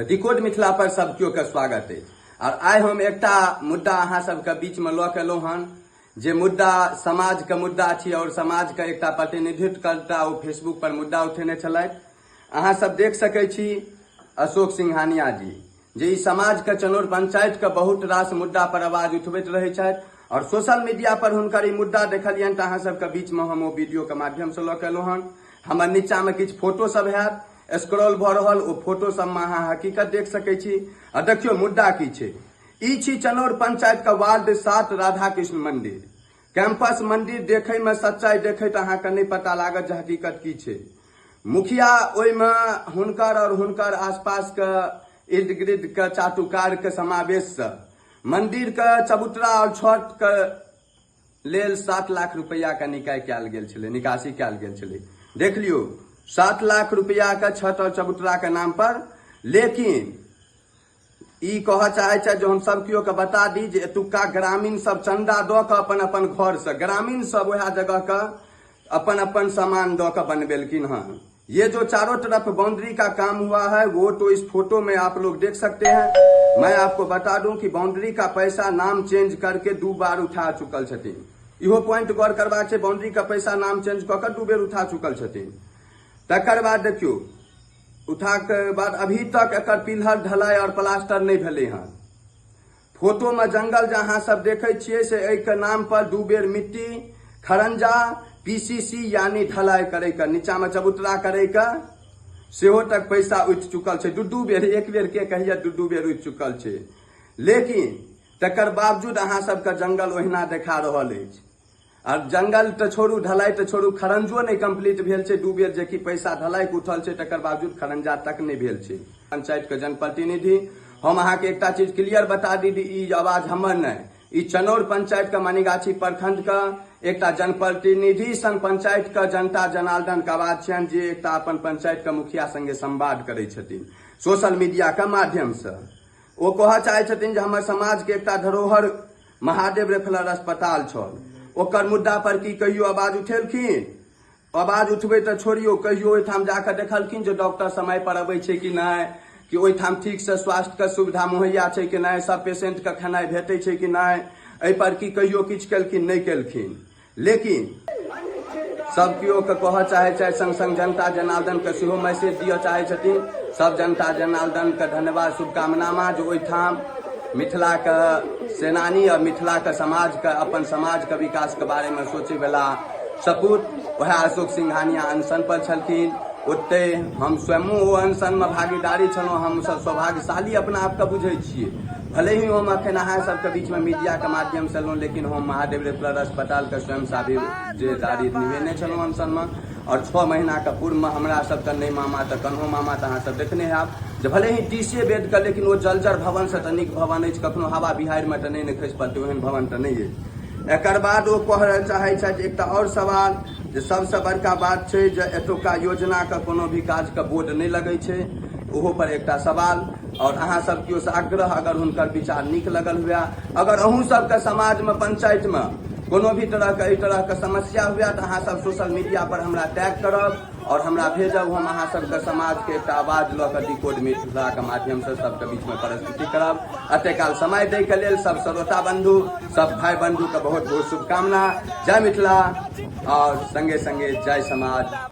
तऽ डिकोड मिथिला पर सब केओ के स्वागत अछि। और आइ हम एकटा मुद्दा अहाँ सबके बीच में लऽ के एलहुँ हन, जे मुद्दा समाज के मुद्दा छी और समाज के एकटा प्रतिनिधित्व करता ओ फेसबुक पर मुद्दा उठेने छलथि। अहाँ सब देख सकै छी अशोक सिंघानिया जी, जे ई समाज के चनौर पंचायत के बहुत रास मुद्दा पर आवाज उठबैत रहै छथि और सोशल मीडिया पर हुनकर ई मुद्दा देखलियनि तऽ अहाँ सबके बीच में हम ओ वीडियो के माध्यम से लऽ के एलहुँ हन। हमर नीचा में किछु फोटो सब हैत स्क्रॉल भऽ रहल, ओ फोटो सब में अहाँ हकीकत देख सकै छी। आ देखियौ मुद्दा की छै। ई छी चनौर पंचायत के वार्ड 7 राधा कृष्ण मंदिर कैंपस। मंदिर देखै में सच्चाई देखै तऽ अहाँके नहि पता लागत जे हकीकत की छै। मुखिया ओहिमे हुनकर और हुनकर आसपास के इर्द गिर्द के चाटुकार के समावेश से मंदिर के चबूतरा और छत के लेल 7 लाख रुपया के निकाय कयल गेल छलै, निकासी कयल गेल छलै। देख लियौ, 7 लाख रुपया के छत और चबूतरा के नाम पर। लेकिन ई कहऽ चाहै छथि जे हम सब केओ के बता दी जे एतुक्का ग्रामीण सब चंदा दऽ कऽ अपन अपन घर से ग्रामीण सब वएह जगह के अपन अपन सामान दऽ कऽ बनबेलखिन हन। ये जो चारों तरफ बाउंड्री का काम हुआ है वो तो इस फोटो में आप लोग देख सकते हैं। मैं आपको बता दूं कि बाउंड्री का पैसा नाम चेंज करके 2 बार उठा चुकल छथिन। इहो पॉइंट गौर करबाक छै, बाउंड्री का पैसा नाम चेंज कऽ कऽ 2 बेर उठा चुकल छथिन। तकर बाद देखियौ, उठा के बाद अभी तक एकर पिलर ढलाई और प्लास्टर नहीं भेलै हन। फोटो में जंगल जे अहाँ सब देखै छियै से एहि के नाम पर 2 बेर मिट्टी खरंजा पीसीसी यानी ढलाई करे के, नीचा में चबूतरा करे के सेहो तक पैसा उठि चुकल छै। 2-2 बेर, 1 बेर के कहिए 2-2 बेर उठि चुकल छै। लेकिन तकर बावजूद अहाँ सबके जंगल ओहिना देखा रहल अछि। आ जंगल तऽ छोड़ू, ढलाई तऽ छोड़ू, खरंजो नहि कंप्लीट भेल छै। 2 बेर जेकि पैसा ढलाई के उठल छै तकर बावजूद खरंजा तक नहि भेल छै। पंचायत के जनप्रतिनिधि, हम अहाँके एकटा चीज क्लियर बता दी, ई आवाज हमर नहि, ई चनौर पंचायत के मनीगाछी प्रखंड के एकटा जनप्रतिनिधि संग पंचायत के जनता जनार्दन के आवाज छियनि, जे एकटा अपन पंचायत के मुखिया संगे संवाद करै छथिन सोशल मीडिया के माध्यम से। ओ कहऽ चाहै छथिन जे हमर समाज के एकटा धरोहर महादेव रेफरल अस्पताल छल, ओकर मुद्दा पर की कहियो आवाज उठेलखिन? आवाज उठबै तऽ छोड़ियौ, कहियो ओहिठाम जाकऽ देखलखिन जे डॉक्टर समय पर अबै छै कि नहि, कि ओहिठाम ठीकसँ स्वास्थ्यके सुविधा मुहैया छै कि नहि, सब पेशेंटके खेनाइ भेटै छै कि नहि, एहि पर की कहियो किछु केलखिन? नहि केलखिन। लेकिन सब केओ के कहऽ चाहै छथि, संग संग जनता जनार्दन के सेहो मैसेज दिअ चाहै छथिन। सब जनता जनार्दन के धन्यवाद शुभकामना जे ओहिठाम मिथिला के सेनानी और मिथिला के समाज के अपन समाज के विकास के बारे में सोचे वाला सपूत वएह अशोक सिंघानिया अनशन पर छलखिन। ओते हम स्वयं ओ अनशन में भागीदारी छलहुँ। हम सब सौभाग्यशाली अपना आपके बुझै छियै। भले ही हम अखन अहाँ सबके बीच में मीडिया के माध्यम से एलहुँ, लेकिन हम महादेव रेफरल अस्पताल के स्वयं साझेदारी निभेने छलहुँ अनशन में। और 6 महीना के पूर्व में हमरा सबके नहि मामा तऽ कन्हो मामा तऽ अहाँ सब देखने हैब जे भले ही टीसे बेड के, लेकिन ओ जलजर भवन से तऽ नीक भवन अछि, कखनो हवा बिहाड़ि में तऽ नहि ने खसि पड़तै, ओहन भवन तऽ नहि अछि। एकर बाद ओ कहऽ चाहै छथि एकटा आओर सवाल जे सबसँ बड़का बात छै जे एतुका योजना के कोनो भी काज के बोर्ड नहि लगै छै, ओहो पर एकटा सवाल। और अहाँ सब केओ से आग्रह, अगर हुनकर विचार नीक लगल हुए, अगर अहूँ सबके समाज में पंचायत में कोनो भी तरह के एहि तरह के समस्या हुए तऽ अहाँ सब सोशल मीडिया पर हमरा टैग करब और हमरा भेजब। हम अहाँ सबके समाज के एकटा आवाज लऽ कऽ डिकोड मिथिला के माध्यम से सबके बीच में प्रस्तुति करब। एते काल समय दै के लेल सब श्रोता बंधु, सब भाई बंधु के बहुत बहुत शुभकामना। जय मिथिला और संगे संगे जय समाज।